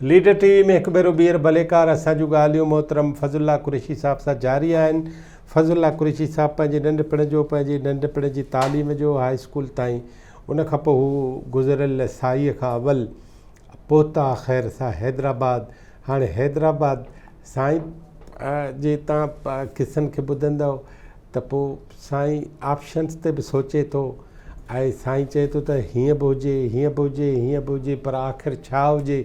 Leader ٽي V ۾ هڪ ڀيرو ٻيهر ڀليڪار اسان جون ڳالهيون محترم فضل الله قريشي صاحب سان جاري آهن فضل الله قريشي صاحب پنهنجي ننڍپڻ جو پنهنجي ننڍپڻ جي تعليم جو هاء اسڪول تائين ان کان پوء هو گذريل سائيء کان اول پهتا خير سان حيدرآباد هاڻي حيدرآباد سائين جي تان قصن کي ٻڌندؤ ته پوء سائين آپشنس تي به سوچي ٿو ۽ سائين چئي ٿو ته هيئن به هجي هيئن به هجي هيئن به هجي پر آخر ڇا هجي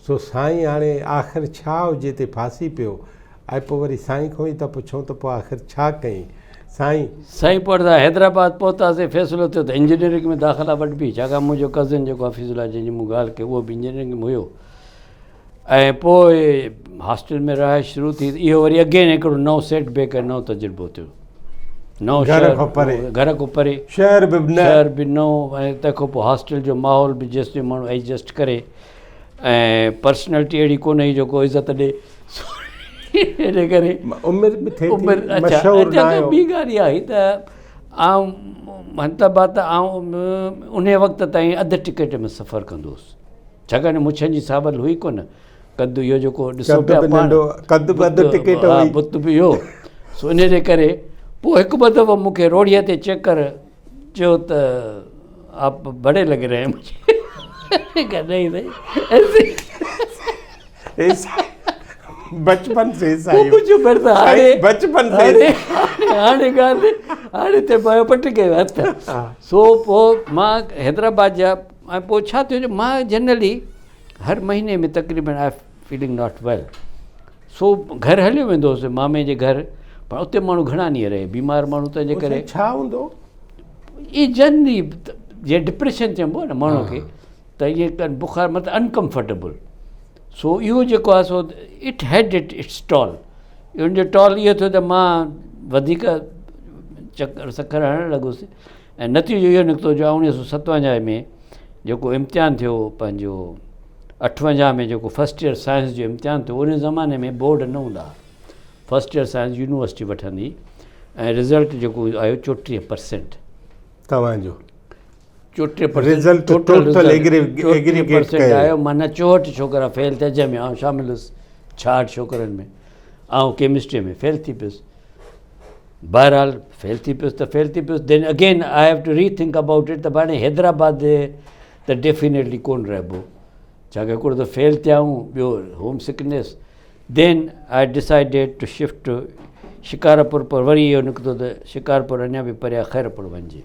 سو سائين هاڻي آخر ڇا هجي تي ڦاسي پيو ۽ پوء وري سائين کان ئي ٿا پڇون ته پوء آخر ڇا ڪيئين سائين. سائين پوء اسان حيدرآباد پهتاسين فيصلو ٿيو ته انجنيئرنگ ۾ داخلا وٺبي ڇاڪاڻ منهنجو ڪزن جيڪو حفيظ الله جنهن جي مون ڳالهه ڪئي اهو به انجنيئرنگ ۾ هيو ۽ پوء هاسٽل ۾ رهائش شروع ٿي اهو وري اگين هڪڙو نئون سيٽ بيڪ ۽ نئون تجربو ٿيو نئون گهر کان پري گهر کان پري شهر به نه شهر به نئون ۽ تنهن کان پوء هاسٽل جو ماحول به جيستائين ماڻهو ايڊجسٽ ڪري ۽ پرسنالٽي اهڙي ڪونه هئي جو ڪو عزت ڏي ان ڪري عمر به ٿئي ٿي مشهور نه آهيو ٻي ڳالهه اها آهي ته آئون مطلب آ ته آئون ان وقت تائين اڌ ٽڪيٽ ۾ سفر ڪندو هوس ڇاڪاڻ جو مڇن جي ساول هئي ڪونه قد اهو جيڪو ڏسو پيا پاڻ قد به اڌ ٽڪيٽ هئي بت به اهو سو ان جي ڪري پوء هڪ ٻه دفعو مون کي روڙيء تي چيڪر چيو ته آپ بڙي لڳ رهي هين مجهي نہیں سائين بچپن سي سائين پڇو پر ته هاڻي بچپن سي هاڻي ڳالهه هاڻي ته پيو پٽ ڪيو هٿ سو پوء مان حيدرآباد جا ۽ پوء ڇا ٿيو جو مان جنرلي هر مهيني ۾ تقريبن آء فيلنگ not well سو گهر هليو ويندو هوس مامي جي گهر پر اتي ماڻهو گهڻا ڏينهن رهي بيمار ماڻهو تنهنجي ڪري ڇا هوندو اي جنرلي جي ڊپريشن چئبو آهي نه ماڻهو کي ته اهي ڪن بخار مطلب انڪمفرٽيبل سو اهو جيڪو آهي سو it had it its toll ان جو ٽال اهو ٿيو ته مان وڌيڪ چڪر سکر هڻڻ لڳس ۽ نتيجو اهو نڪتو جو 1957 ۾ جيڪو امتحان ٿيو پنهنجو 58 ۾ جيڪو فرسٽ ايئر سائنس جو امتحان ٿيو ان زماني ۾ بورڊ نه هوندا فرسٽ ايئر سائنس يونيورسٽي وٺندي ۽ رزلٽ جيڪو آيو 34% توهان جو 34% رزلٽ ٽوٽل ايگريگيٽ ڪيو آيو معنيٰ 64 ڇوڪرا فيل ٿيا جنهن ۾ آئون شامل هيس 66 ڇوڪرن ۾ آئون ڪيمسٽري ۾ فيل ٿي پيس بهرحال فيل ٿي پيس ته فيل ٿي پيس then again I have to rethink about it ته هاڻي حيدرآباد ته ڊيفينيٽلي ڪون رهبو ڇاڪاڻ هڪڙو ته فيل ٿيا آهيون ٻيو home sickness then I decided to shift to Shikarpur پر وري اهو نڪتو ته شڪارپور اڃا به پريان خيرپور وڃجي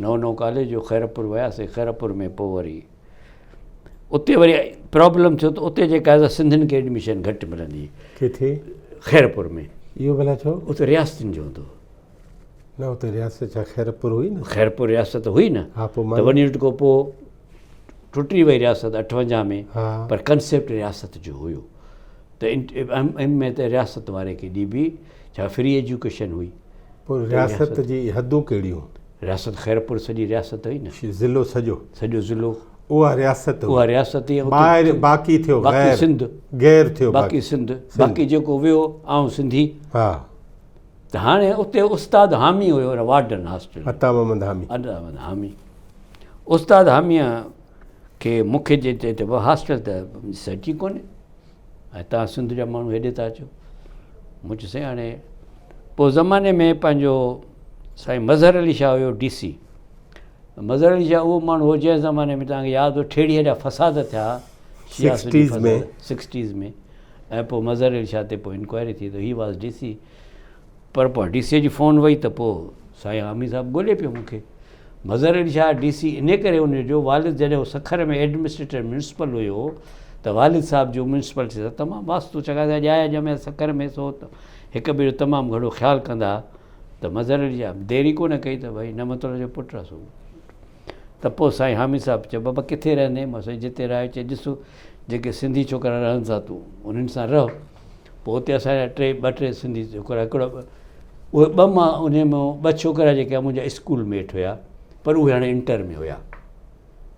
نئون نئون ڪاليج هو خيرپور وياسي خيرپور ۾ پوء وري اتي وري پرابلم ٿيو ته اتي جيڪا آهي سنڌين کي ايڊميشن گهٽ ملندي ڪٿي؟ خيرپور ۾. اهو ڀلا ڇو؟ اتي رياستن جو هوندو هو. نه اتي رياست ڇا خيرپور هئي نه؟ خيرپور رياست هئي نه. ها پوء ته وڃي ٽڪو پوء ٽٽي وئي رياست 58 ۾ پر ڪنسيپٽ رياست جو هيو ته ايم ۾ ته رياست واري کي ڏبي ڇا فري ايجوڪيشن هئي. پوء رياست جي حدون ڪهڙيون؟ رياست خيرپور سڄي رياست هئي نه. ضلعو سڄو. سڄو ضلعو. اها رياست هئي. اها رياست هئي. ٻاهر باقي ٿيو غير. باقي سنڌ. غير ٿيو باقي سنڌ. باقي جيڪو ويو آئون سنڌي. ها. ته هاڻي اتي استاد حامي هيو وارڊن هاسٽل. عطا محمد حامي. عطا محمد حامي. استاد حاميء کي مون کي جي چئي ته هاسٽل ته سيٽ ئي ڪونهي. ۽ توهان سنڌ جا ماڻهو هيڏي ٿا اچو. مون چيو سائين هاڻي پوء زماني ۾ پنهنجو سائين مظهر علي شاهه هيو ڊي سي. مظهر علي شاهه اهو ماڻهو هو جنهن زماني ۾ توهان کي ياد هو ٺيڙهيء جا فساد ٿيا سڪسٽيز ۾، سڪسٽيز ۾ ۽ پوء مظهر علي شاهه تي پوء انڪوائري ٿي ته he was D C پر پوء ڊي سي جي فون وئي ته پوء سائين حامي صاحب ڳولي پيو مون کي. مظهر علي شاهه ڊي سي انهي ڪري ان جو والد جڏهن هو سکر ۾ ايڊمنسٽريٽر ميونسپل هيو ته والد صاحب جو ميونسپلٽي سان تمام واسطو ڇاڪاڻ ته ڄايا ڄميا سکر ۾ سو هڪ ٻئي جو تمام گهڻو خيال ڪندا ته مظهر علي شاهه دير ئي ڪونه ڪئي ته ڀائي نعمت الله جو پٽ آهي سو ته پوء سائين حامي صاحب چيو بابا ڪٿي رهندين مان سائين جتي رهايو چي ڏسو جيڪي سنڌي ڇوڪرا رهن ٿا تون انهن سان رهه پوء اتي اسان جا ٽي ٻه ٽي سنڌي ڇوڪرا هڪڙو اهي ٻه مان انهي مان ٻه ڇوڪرا جيڪي منهنجا اسڪول ميٽ هيا پر اهي هاڻي انٽر ۾ هيا.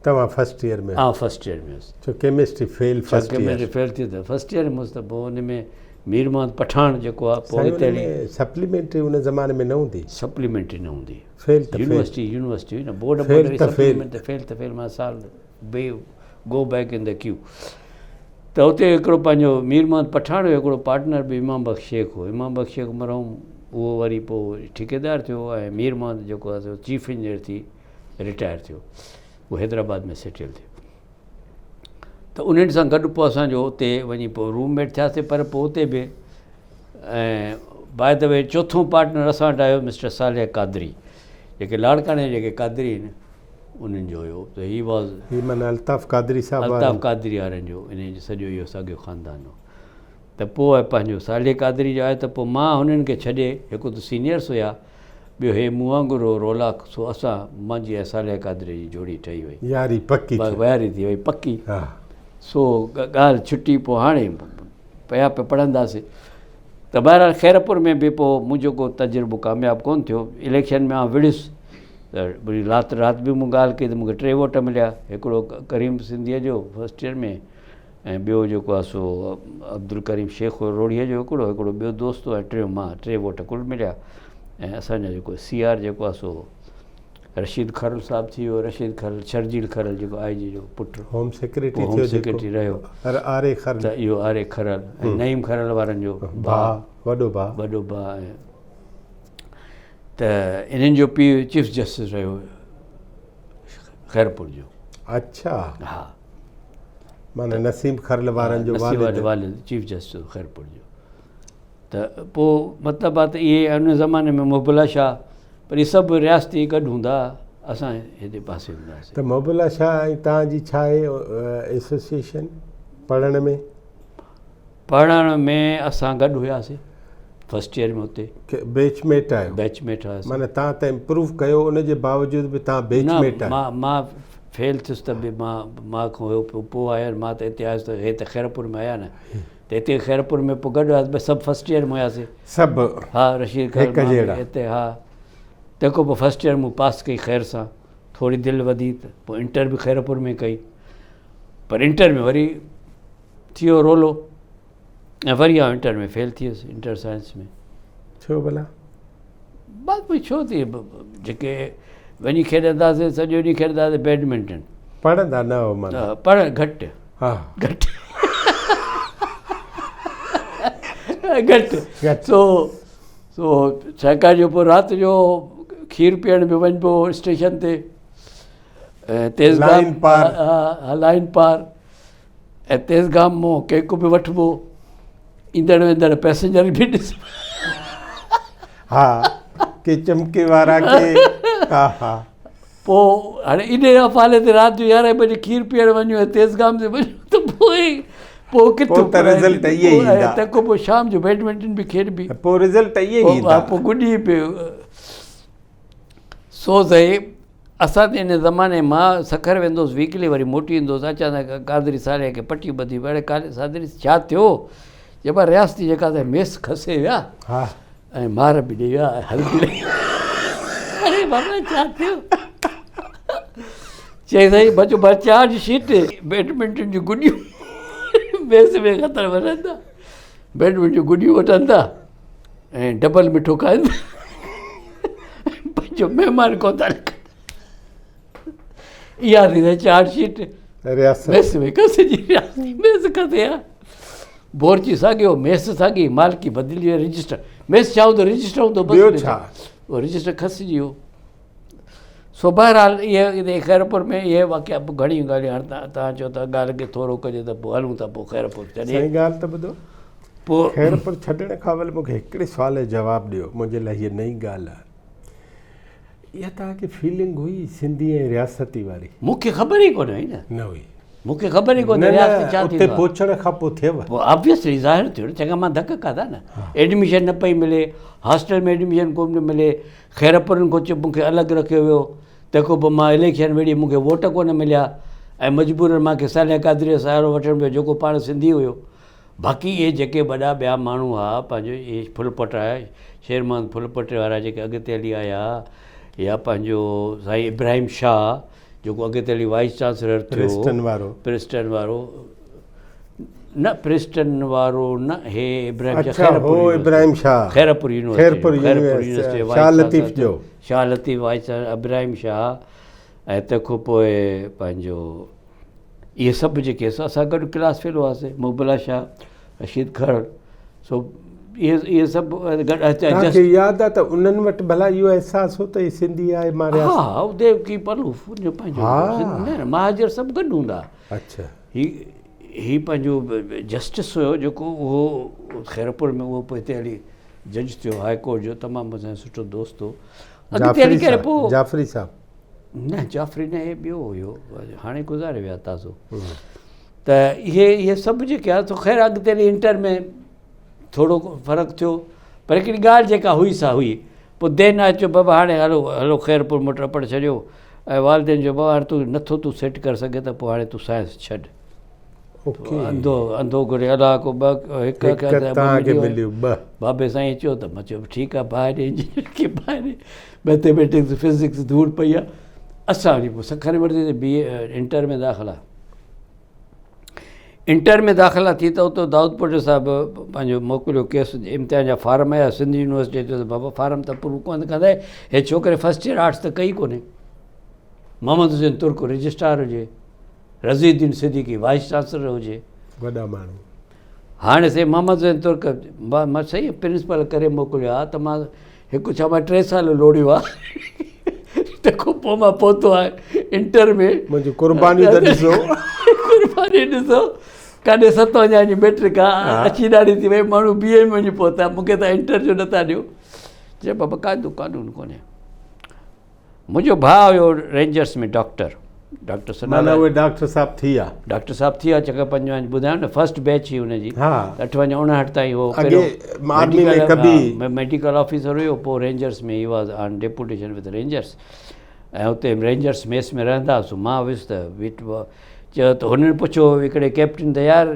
توهان فرسٽ ايئر ۾؟ آئون فرسٽ ايئر ۾ هيس. ڇو chemistry fail first year. Chemistry fail ٿي ته فرسٽ ايئر ۾ هيس ته پوء ان ۾ مير محمد پٺاڻ جيڪو آهي پوء سائين ان ۾ سپليمينٽري ان زماني ۾ نه هوندي. سپليمينٽري نه هوندي. فيل ته فيل. يونيورسٽي يونيورسٽي هئي نه بورڊ فيل ته فيل. سپليمينٽ فيل ته فيل مان سال بي go back in the queue. ته اتي هڪڙو پنهنجو مير محمد پٺاڻ هيو هڪڙو پارٽنر به امام بخش شيخ هو امام بخش شيخ مرحوم اهو وري پوء ٺيڪيدار ٿيو ۽ مير محمد جيڪو آهي سو چيف انجنيئر ٿي رٽائر ٿيو اهو حيدرآباد ۾ سيٽل ٿيو ته انهن سان گڏ پوء اسانجو اتي وڃي پوء روم ميٽ ٿياسي پر پوء اتي به ۽ باء the V چوٿون پارٽنر اسان وٽ آيو مسٽر صالح قادري جيڪي لاڙڪاڻي جا جيڪي قادري آهن انهن جو هيو ته he was هي معنيٰ الطاف قادري صاحب وارن. الطاف قادري وارن جو انهن جو سڄو اهو ساڳيو خاندان هو ته پوء پنهنجو صالح قادري جو آيو ته پوء مان هنن کي ڇڏي هڪ ته سينيئرس هيا ٻيو هي مون وانگر هو رولاڪ سو اسان مانجي ۽ صالح قادري جي جوڙي ٺهي وئي. ياري پڪي ٿي. ياري ٿي وئي پڪي. ها. سو ڳالهه ڇٽي پوء هاڻي پيا پيا پڙهنداسين ته بهرحال خيرپور ۾ به پوء منهنجو ڪو تجربو ڪامياب ڪونه ٿيو اليڪشن ۾ آئون وڙهيس ته وري رات رات به مون ڳالهه ڪئي ته مون کي ٽي ووٽ مليا هڪڙو ڪريم سنڌيء جو فرسٽ ايئر ۾ ۽ ٻيو جيڪو آهي سو عبدالڪريم شيخ هو روهڙيء جو هڪڙو هڪڙو ٻيو دوست هو ۽ ٽيون مان ٽي ووٽ ڪل مليا ۽ اسان جا جيڪو سي آر جيڪو آهي سو رشيد کرل صاحب ٿي ويو رشيد کرل شرجيل کرل جيڪو آء جي جو پٽ هوم سيڪريٽري ٿيو سيڪريٽري رهيو آر اي کرل ته اهو آر اي کرل ۽ نعيم کرل وارن جو ڀاء وڏو ڀاء وڏو ڀاء ۽ ته انهن جو پيء چيف جسٽس رهيو خيرپور جو. اڇا. ها. معنيٰ نسيم کرل وارن جو والد. والد چيف جسٽس خيرپور جو. ته پوء مطلب آ ته اهي ان زماني ۾ محب الله شاهه پر اهي سڀ رياستي گڏ هوندا اسان هتي پاسي هوندا هئاسين. ته محب الله شاهه ۽ توهان جي ڇا آهي ايسوسيئيشن پڙهڻ ۾؟ پڙهڻ ۾ اسان گڏ هياسين فرسٽ ايئر ۾ اتي. بيچ ميٽ آهيو. بيچ ميٽ هياسين. معنيٰ توهان ته امپروو ڪيو ان جي باوجود به توهان بيچ ميٽ آهيو. نه مان فيل ٿيس ته به مان مان کان هيو پوء پوء آيا مان ته اتي آيس ته هي ته خيرپور ۾ آيا نه ته اتي خيرپور ۾ پوء گڏ هياسين بس سڀ فرسٽ ايئر ۾ هياسين. سڀ ها رشيد هڪ جهڙا. اتي ها تنهن کان پوء فرسٽ ايئر مون پاس ڪئي خير سان ٿوري دل وڌي ته پوء انٽر به خيرپور ۾ ڪئي پر انٽر ۾ وري ٿي ويو رولو ۽ وري آئون انٽر ۾ فيل ٿي ويس انٽر سائنس ۾. ڇو ڀلا؟ بس پوء ڇو ٿي جيڪي وڃي کيڏنداسين سڄو ڏينهن کيڏنداسين بيڊمنٽن. پڙهندا نه هو معنيٰ. پڙهه گهٽ. ها. گهٽ. گهٽ. گهٽ. سو سو ڇاڪاڻ جو پوء رات جو کير پيئڻ به وڃبو هو اسٽيشن تي ۽ تيز لائين پار. ها لائين پار. ۽ تيز گام مون ڪيڪ به وٺبو ايندڙ ويندڙ پئسينجر به ڏسبا. ها ڪي چمڪي وارا ڪي ها ها. پوء هاڻي انهي افعالي تي رات جو يارهين بجي کير پيئڻ وڃون ۽ تيز گام تي وڃون ته پوء پوء ڪٿ پوء ته رزلٽ اهي ئي ايندا. تنهن کان پوء شام جو بيڊمنٽن به کيڏبي. پوء رزلٽ اهي ئي ايندا. پوء گڏي به سو سهي اسان ته ان زماني مان سکر ويندو هوس ويڪلي وري موٽي ايندو هوس اچانڪ قادري صالح کي پٽي ٻڌي پئي اڙي قادري ڇا ٿيو چئبو آهي رياستي جيڪا ته ميس کسي ويا ۽ مار به ڏئي ويا ۽ هل به ڏئي ويا اڙي بابا ڇا ٿيو چئي سائين بچو بر چارج شيٽ بيڊمنٽن جون گڏيون ميس ۾ خطر وٺن ٿا بيڊمنٽن جون گڏيون وٺن ٿا ۽ ڊبل مٺو کائن ٿا پنهنجو مهمان ڪونه ٿا رکن اها ٿي ته چارج شيٽ رياست ميس ۾ کسجي رياست ميس کسي ها بورچي ساڳيو ميس ساڳي مالڪي بدلجي وئي رجسٽر ميس ڇا هوندو رجسٽر هوندو بس ٻيو ڇا اهو رجسٽر کسجي ويو سو بهرحال اهي خيرپور ۾ اهي واقعا به گهڻيون ڳالهيون هاڻي توهان چئو ٿا ڳالهه کي ٿورو ڪجي ته پوء هلون ٿا پوء خيرپور ڇڏي سائين ڳالهه ته ٻڌو پوء خيرپور ڇڏڻ کان اول مون کي هڪڙي سوال جو جواب ڏيو منهنجي لاء هيء نئين ڳالهه آهي اها توهان کي فيلنگ هئي سنڌي ۽ رياستي واري؟ مون کي خبر ئي ڪونه هئي نه. نه هئي. مون کي خبر ئي ڪونه رياست ڇا ٿيندو اتي پهچڻ کان پوء ٿيو. پوء آبويسلي ظاهر ٿيو نه چڱا مان ڌڪ کاڌا نه ايڊميشن نه پئي ملي هاسٽل ۾ ايڊميشن ڪونه پئي ملي خيرپورن کان مون کي الڳ رکيو ويو تنهن کان پوء مان اليڪشن وڙهي مون کي ووٽ ڪونه مليا ۽ مجبورن مان کي صالح قادري جو سهارو وٺڻ پيو جيڪو پاڻ سنڌي هيو باقي اهي جيڪي وڏا ٻيا ماڻهو هئا پنهنجو اهي ڦلپوٽا شير محمد ڦلپوٽي وارا جيڪي اڳتي هلي آيا يا پنهنجو سائين ابراهيم شاهه جيڪو اڳتي هلي وائيس چانسلر ٿيو پريسٽن وارو پريسٽن وارو نه پريسٽن وارو نه هي ابراهيم شاهه اڇا هو ابراهيم شاهه خيرپور يونيورسٽي خيرپور يونيورسٽي شاهه لطيف جو شاهه لطيف وائيس چانسلر ابراهيم شاهه ۽ تنهن کان پوء پنهنجو. اهي سڀ جيڪي اسان گڏ ڪلاس فيلو هئاسي مقبلا شاهه رشيد کهڙ سو اهي اهي سڀ گڏ توهان کي ياد آهي ته انهن وٽ ڀلا اهو احساس هو ته هي سنڌي آهي مان رهيا ها ها ديو ڪي پلو جو پنهنجو نه مهاجر سڀ گڏ هوندا اچھا هي هي پنهنجو جسٽس هيو جيڪو اهو خيرپور ۾ اهو پوء هتي هلي جج ٿيو هاء ڪورٽ جو تمام اسان جو سٺو دوست هو اڳتي هلي ڪري پوء جعفري صاحب نه جعفري نه هي ٻيو هيو هاڻي گذاري ويا تازو ته اهي اهي سڀ جيڪي آهي سو خير اڳتي هلي انٽر ۾ ٿورو فرق ٿيو پر هڪڙي ڳالهه جيڪا هئي سا هئي پوء دين آهي چيو بابا هاڻي هلو هلو خيرپور مون ٽپڙ ڇڏيو ۽ والدين چيو بابا هاڻي تون نٿو تون سيٽ ڪري سگهين ته پوء هاڻي تون سائنس ڇڏ انڌو انڌو گهري الله ڪو ٻه هڪ هڪ مليو ٻه بابي سائين چيو ته مان چيو ٺيڪ آهي ڀاء ڏي انجنيئر کي ڀاء ڏي ميٿميٽڪس فزڪس ڌوڙ پئي آهي اسان وري پوء سکر ۾ ورتي بي اي انٽر ۾ داخلا انٽر ۾ داخلا ٿي ته اتو دائود پوٽي صاحب پنهنجو موڪليو ڪيس امتحان جا فارم آيا سنڌ يونيورسٽي چيو ته بابا فارم ته اپروو ڪونه ڪندا هي ڇوڪري فرسٽ ايئر آرٽس ته ڪئي ڪونهي محمد حسين ترڪ رجسٽرار هجي رضي الدين صديقي وائس چانسلر هجي وڏا ماڻهو هاڻي سائين محمد حسين ترڪ مان سائين پرنسپال ڪري موڪليو آ ته مان هڪ ڇا مان ٽي سال لوڙيو آ تنهن کان پوء مان پهتو آهيان انٽر ۾ منهنجي قرباني ته ڏسو قرباني ڏسو ڪاڏي 57 جي ميٽرڪ آ اڇي ڏاڙهي ٿي وئي ماڻهو بي اي ۾ وڃي پهتا مون کي ته انٽر جو نٿا ڏيو چي بابا قاعدو قانون ڪونهي منهنجو ڀاء هيو رينجرس ۾ ڊاڪٽر ڊاڪٽر ثنا معنيٰ اهي ڊاڪٽر صاحب ٿي ويا ڊاڪٽر صاحب ٿي ويا چڪا پنجواهه ٻڌايو نه فرسٽ بيچ هئي ان جي ها 58 59 تائين هو اڳي آرمي ۾ ڪبي ميڊيڪل آفيسر هيو پوء rangers ۾ he was on deputation with rangers ۽ اتي رينجرس ميس ۾ رهندا هئاسون مان ويس ته ويٽ چيو ته هنن پڇيو هڪڙي ڪيپٽن ته يار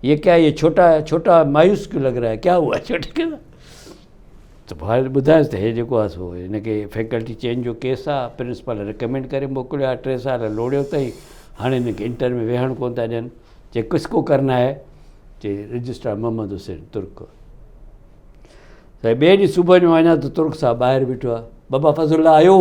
یہ کيا یہ ڇوٽا ڇوٽا مايوس کيون لگ رها هي کيا هوا ڇوٽي کي ته ڀاء ٻڌايس ته هي جيڪو آهي سو هن کي فيڪلٽي چينج جو ڪيس آهي پرنسپال رڪمينڊ ڪري موڪليو آهي ٽي سال لوڙيو اٿئي هاڻي هن کي انٽر ۾ ويهڻ ڪونه ٿا ڏين چي ڪس ڪو ڪرنا آهي چي رجسٽرار محمد حسين ترڪ سائين ٻئي ڏينهن صبح جو وڃان ته ترڪ صاحب ٻاهر بيٺو آهي بابا فضل الله آيو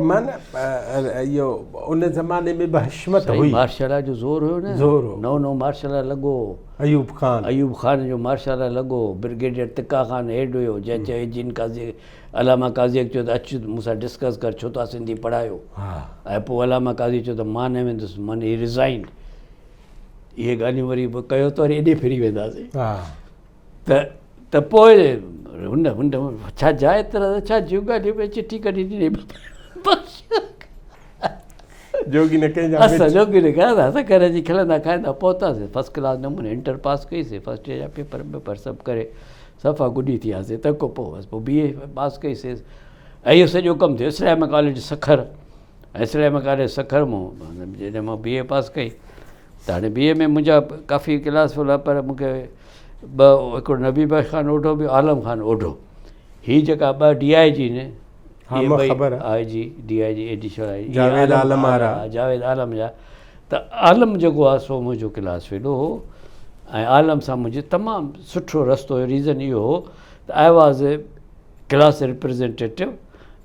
معنيٰ اهو ان زماني ۾ به حشمت هئي. مارشل لا جو زور هيو نه. زور هو. نئون نئون مارشل لا لڳو هو. ايوب خان. ايوب خان جو مارشل لا لڳو هو. برگيڊيئر تڪا خان هيڊ هيو جنهن چيو جن قاضي علامه قاضي کي چيو ته اچ مون سان ڊسڪس ڪر ڇو ٿا سنڌي پڙهايو. ۽ پوء علامه قاضي چيو ته مان نه ويندس من هي ريزائنڊ. اهي ڳالهيون وري ڪيو ته وري ايڏي ڦري وينداسين. ته ته پوء هن هن ڇا جاء طرح ڇا جون ڳالهيون پئي چٺي ڪڍي ڏني جوڳي نه ڪنهن جا اسان جوڳي نه ڪنهن جا اسان گهر جي کلندا کائيندا پهتاسين فرسٽ ڪلاس نموني انٽر پاس ڪئيسين فرسٽ ايئر جا پيپر ويپر سڀ ڪري صفا گڏي ٿي وياسين تنهن کان پوء بس پوء بي اي پاس ڪئيسين ۽ اهو سڄو ڪم ٿيو اسلاميه ڪاليج سکر اسلاميه ڪاليج سکر مون جڏهن مان بي اي پاس ڪئي ته هاڻي بي اي ۾ منهنجا ڪافي ڪلاس فيلو پر مون کي ٻه هڪڙو نبي بخش خان اوڍو ٻيو عالم خان اوڍو هي جيڪا ٻه ڊي I جي نه آء جي ڊي I جي ايڊيشنل I جي جاويد عالم وارا جاويد عالم جا ته عالم جيڪو آهي سو منهنجو ڪلاس فيلو هو ۽ عالم سان منهنجو تمام سٺو رستو هيو ريزن اهو هو ته I was a class representative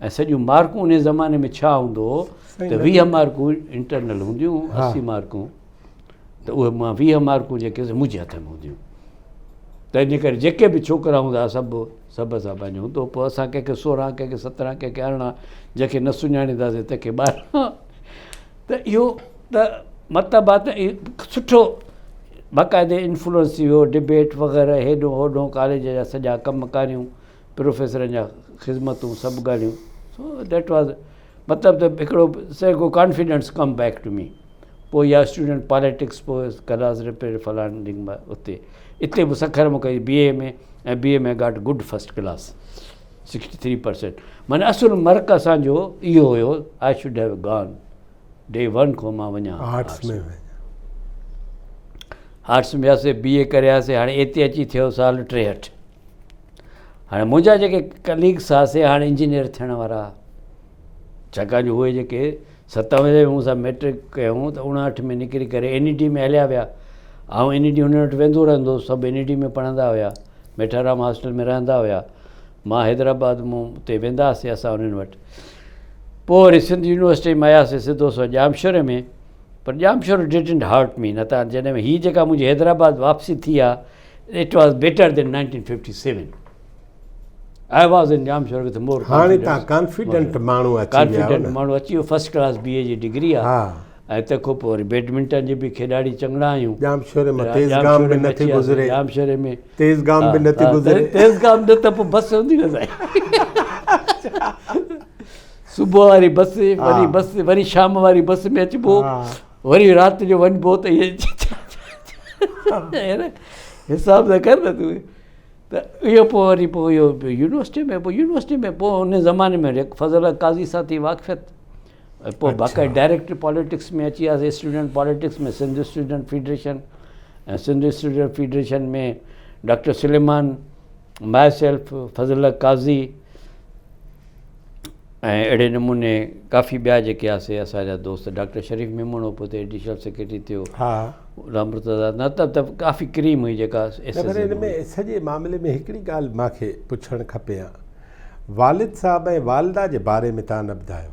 ۽ سڄيون مارڪون ان زماني ۾ ڇا هوندو هو ته 20 مارڪون انٽرنل هونديون 80 مارڪون ته اهي مان 20 مارڪون جيڪي سي منهنجي هٿ ۾ هونديون تنهن جي ڪري جيڪي به ڇوڪرا هوندا سڀ سڀ سان پنهنجو هوندو پوء اسان ڪنهن کي 16 ڪنهن کي 17 ڪنهن کي 18 جنهن کي نه سڃاڻينداسين تنهن کي 12 ته اهو ته مطلب آ ته سٺو باقاعدي انفلوئنس ٿي ويو ڊبيٽ وغيره هيڏو هوڏو ڪاليج جا سڄا ڪم ڪاريون پروفيسرن جا خدمتون سڀ ڳالهيون سو that was مطلب ته هڪڙو سي confidence come back to me پوء يا اسٽوڊنٽ پاليٽڪس پوء ڪلاس رپيئر فلان ڊنگ اتي اتي به سکر ۾ ڪئي بي اي ۾ ۽ B A ۾ got good first class 63% معنی اصل مرڪ اسانجو اهو هيو I should have gone day one کان مان وڃان آرٽس ۾ آرٽس ۾ وياسي بي اي ڪري آياسي هاڻي اتي اچي ٿيو سال 63 هاڻي منهنجا جيڪي ڪليگس هئا سي هاڻي انجنيئر ٿيڻ وارا هئا ڇاڪاڻ جو اهي جيڪي 97 ۾ مون سان ميٽرڪ ڪيائون ته 59 ۾ نڪري ڪري اين اي ڊي ۾ هليا ويا آئون اين اي ڊي انهن وٽ ويندو رهندو هوس سڀ اين اي ڊي ۾ پڙهندا هيا ميٺارام هاسٽل ۾ رهندا هيا مان حيدرآباد مون اتي ويندا هئاسي اسان انهن وٽ. پوء وري سنڌ يونيورسٽي ۾ آياسي سڌو سو ڄامشوري ۾ پر ڄامشورو ڊڊنٽ هرٽ مي نه ته جڏهن هي جيڪا منهنجي حيدرآباد واپسي ٿي آ it was better than 1957 I was in Jamshoro with more هاڻي تان ڪانفيڊنٽ ماڻهو اچي ويا ڪانفيڊنٽ ماڻهو اچي ويو فرسٽ ڪلاس بي اي جي ڊگري آ ۽ تنهن کان پوء وري بيڊمنٽن جي به کيڏاڙي چڱڙا آهيون. ڄامشوري مان تيز گام به نه ٿي گذري. ڄامشوري ۾ تيز گام به نه ٿي گذري. تيز گام نه ته پوء بس هوندي نه سائين. صبح واري بس وري بس وري شام واري بس ۾ اچبو وري رات جو وڃبو ته اهي حساب سان ڪر نه تون ته اهو پوء وري پوء اهو يونيورسٽي ۾ پوء يونيورسٽي ۾ پوء ان زماني ۾ فضل قاضي سان ٿي واقفيت ۽ پوء باقاعده ڊائريڪٽ پاليٽڪس ۾ اچي وياسين student politics ۾ Sindh student federation ۽ Sindh student federation ۾ doctor Suleman myself Fazal Qazi ۽ اهڙي نموني ڪافي ٻيا جيڪي آسي اسان جا دوست ڊاڪٽر شريف ميمڻ هو پوء ايڊيشنل سيڪريٽري ٿيو ها غلام مرتضيٰ نه ته ڪافي ڪريم هئي جيڪا ايس ايس ان ۾ سڄي معاملي ۾ هڪڙي ڳالهه مان کي پڇڻ کپي ها والد صاحب ۽ والده جي باري ۾ تان نه ٻڌايو.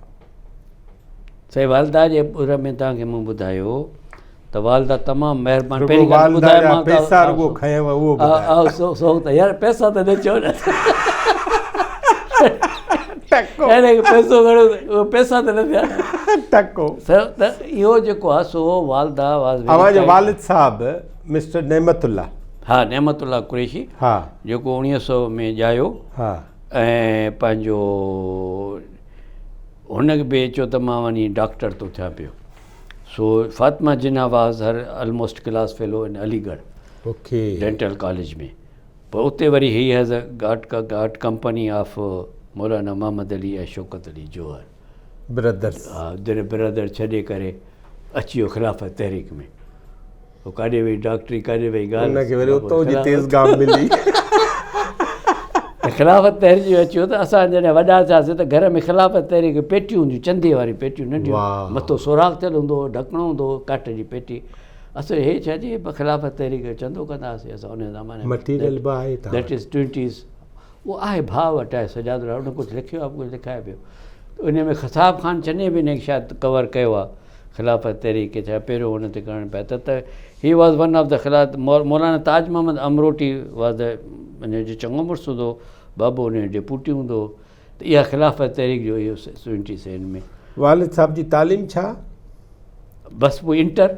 سائين والده جي باري ۾ توهان کي مون ٻڌايو ته والده تمام مهربان رڳو پهرين ڳالهه والده ٻڌايو جا مان پئسا رڳو کنيو اهو ٻڌايو. سو سو ته يار پئسا ته نه چئو نه ٽڪو اهڙي پئسو گهڻو اهو پئسا ته نه ٿيا ٽڪو سو ته اهو جيڪو آهي سو والده واز اوهان جو والد صاحب مسٽر نعمت الله ها نعمت الله قريشي ها جيڪو اوڻيهه سو ۾ ڄايو ها ۽ پنهنجو هن به چيو ته مان وڃي ڊاڪٽر ٿو ٿيان پيو so Fatima Jinnah was her almost class fellow in Aligarh okay dental college ۾ پوء اتي وري he has a got got company of Maulana Muhammad Ali ۽ Shaukat Ali Johar brothers ها برادر ڇڏي ڪري اچي ويو خلافت تحريڪ ۾ پوء ڪاڏي وئي ڊاڪٽري ڪاڏي وئي ڳالهه ان کي وري اتو جي تيز گام ملي. ته خلافت تحريڪ جو اچيو ته اسان جڏهن وڏا ٿياسين ته گهر ۾ خلافت تحريڪ جون پيٽيون هونديون چندي واريون پيٽيون ننڍيون مٿو سوراخ ٿيل هوندو هو ڍڪڻو هوندو هو ڪاٺ جي پيٽي اسان هي ڇا جي خلافت تحريڪ جو چندو ڪندا هئاسين اسان ان زماني ۾ مٽيريل به آهي تان that is twenties اهو آهي ڀاء وٽ آهي سجاد ان ڪجهه لکيو آهي ڪجهه لکايو پيو ان ۾ خساب خان چني به ان کي شايد ڪور ڪيو آهي خلافت تحريڪ کي ڇا پهريون ان تي ڪرڻ پيا ته ته he was one of the خلاف مولانا تاج محمد امروٽي واز the ان جو چڱو مڙس هوندو هو بابو ان جو ڊپوٽي هوندو هو ته اها خلافت تحريڪ جو اهو سيونٽي سيون ۾. والد صاحب جي تعليم ڇا؟ بس پوء انٽر.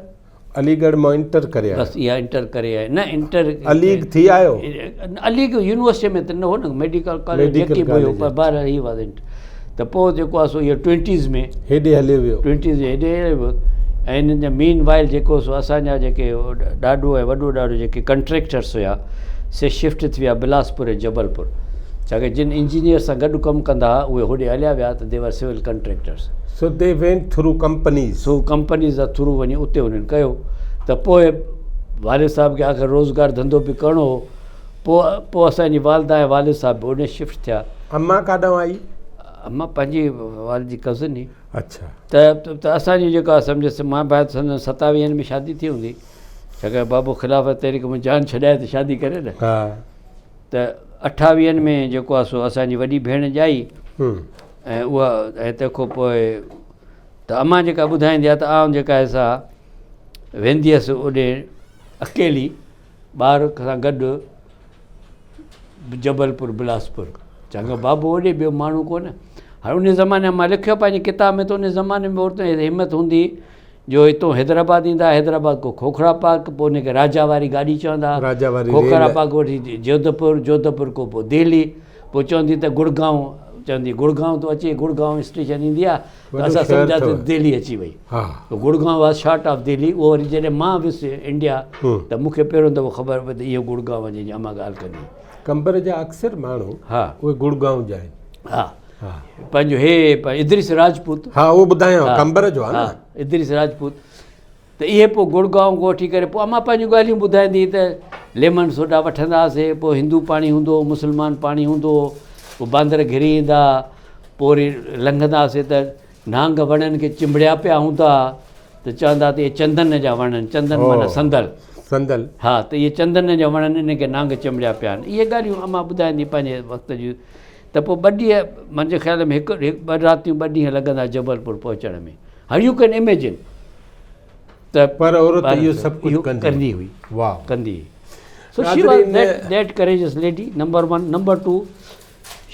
علي ڳڙهه مان انٽر ڪري آيو. بس اها انٽر ڪري آيو نه انٽر. عليگ ٿي آيو؟ عليگ يونيورسٽي ۾ ته نه هو نه ميڊيڪل ڪاليج جيڪي به هيو پر بهرحال هي واز انٽر ته پوء جيڪو آهي سو اهو ٽوئنٽيز ۾. هيڏي هليو ويو. ٽوئنٽيز ۾ هيڏي هليو ويو ۽ انهن جا مين وائل جيڪو سو اسان جا جيڪي ڏاڏو ۽ وڏو ڏاڏو جيڪي ڪنٽريڪٽرس هيا سي شفٽ ٿي ويا بلاسپور ۽ جبلپور ڇاڪاڻ جن انجنيئر سان گڏ ڪم ڪندا هئا اهي هوڏي هليا ويا ته the were civil contractors. So they went through companies. So companies جا ٿرو وڃي اتي انهن ڪيو ته پوء والد صاحب کي آخر روزگار ڌنڌو به ڪرڻو هو پوء پوء اسان جي والده ۽ والد صاحب به اوڏي شفٽ ٿيا. امان ڪاڏانهن آئي؟ امان پنهنجي والد جي ڪزن هئي. اڇا. ته ته اسان جي جيڪا سمجهه مان بايد سندن ستاويهن ۾ شادي ٿي هوندي ڇاڪاڻ بابو خلافت تحريڪ ۾ جان ڇڏائي ته شادي ڪري نه. ها. ته اٺاويهن ۾ جيڪو آهي سو اسان جي وڏي ڀيڻ ڄائي ۽ اها ۽ تنهن کان پوء ته امان جيڪا ٻڌائيندي آهي ته آئون جيڪا آهي سا ويندي هيس اوڏي اڪيلي ٻار سان گڏ جبلپور بلاسپور چڱو بابو اوڏي ٻيو ماڻهو ڪونه هاڻي ان زماني مان لکيو پنهنجي ڪتاب ۾ ته ان زماني ۾ عورتن جي همت هوندي هئي جو هتون حيدرآباد ايندا ها حيدرآباد کان کوکرا پارڪ پوء ان کي راجا واري گاڏي چوندا ها راجا واري کوکرا ريل. پارڪ وٺي جوڌپور جوڌپور کان پوء دهلي پوء چوندي ته گڙگائون چوندي گڙگائون ٿو اچي گڙگائون اسٽيشن ايندي آ ته وڏو اسان شهر سمجهاسين اٿو. دهلي اچي وئي ها. ته Gurgaon was short of Delhi اهو وري جڏهن مان ويس انڊيا ته مون کي پهريون دفعو خبر پئي ته اهو گڙگائون جنهن جي امان ڳالهه ڪندي هئي. قمبر جا اڪثر ماڻهو ها. اهي گڙگائون جا آهن. ها. پنهنجو هي ادريس راجپوت ها اهو ٻڌايان قمبر جو آ نه ادريس راجپوت ته اهي پوء گڙگائون کان وٺي ڪري پوء امان پنهنجون ڳالهيون ٻڌائيندي ته ليمن سوڊا وٺندا هئاسي پوء هندو پاڻي هوندو هو مسلمان پاڻي هوندو هو پوء باندر گهري ايندا پوء وري لنگهندا هئاسي ته نانگ وڻن کي چنبڙيا پيا هوندا ته چوندا ته اهي چندن جا وڻ آهن چندن معنيٰ صندل صندل ها ته اهي چندن جا وڻ آهن انهن کي نانگ چنبڙيا پيا آهن اهي ڳالهيون امان ٻڌائيندي پنهنجي وقت جون. ته پوء ٻه ڏينهن منهنجي خيال ۾ هڪ ٻه راتيون ٻه ڏينهن لڳندا جبلپور پهچڻ ۾ هر يو ڪين اميجن ته پر عورت اهو سڀ ڪجهه ڪندي هئي واهه ڪندي هئي so she was that courageous lady number 1 number 2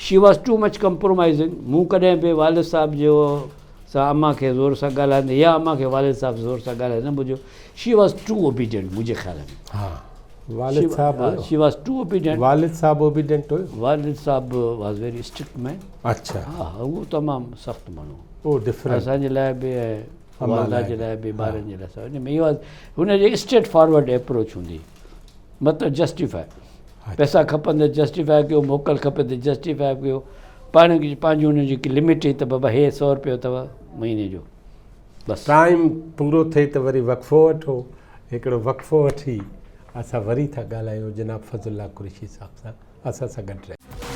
she was too much compromising مون ڪڏهن به والد صاحب جو سان امان کي زور سان ڳالهائيندي يا امان کي والد صاحب زور سان ڳالهائيندي نه ٻڌيو شي واز ٽو اوبيڊينٽ منهنجي خيال ۾ ها والد صاحب هيو شي واز ٽو اوبيڊينٽ والد صاحب اوبيڊينٽ هيو والد صاحب واز ويري اسٽرڪٽ مين اڇا ها هو تمام سخت ماڻهو او ڊفرنٽ اسان جي لاء به والده جي لاء به ٻارن جي لاء سڀ ان ۾ هن جي اسٽريٽ فارورڊ اپروچ هوندي مطلب جسٽيفائي پئسا کپن ته جسٽيفائي ڪيو موڪل کپي ته جسٽيفائي ڪيو پاڻ پنهنجي ان جي لمٽ هئي ته بابا هي سو روپيو اٿو مهيني جو بس ٽائيم پورو ٿئي ته وري وقفو وٺو هڪڙو وقفو وٺي اسان وري ٿا ڳالهايون جناب فضل الله قريشي صاحب سان اسان سان گڏ رهجو.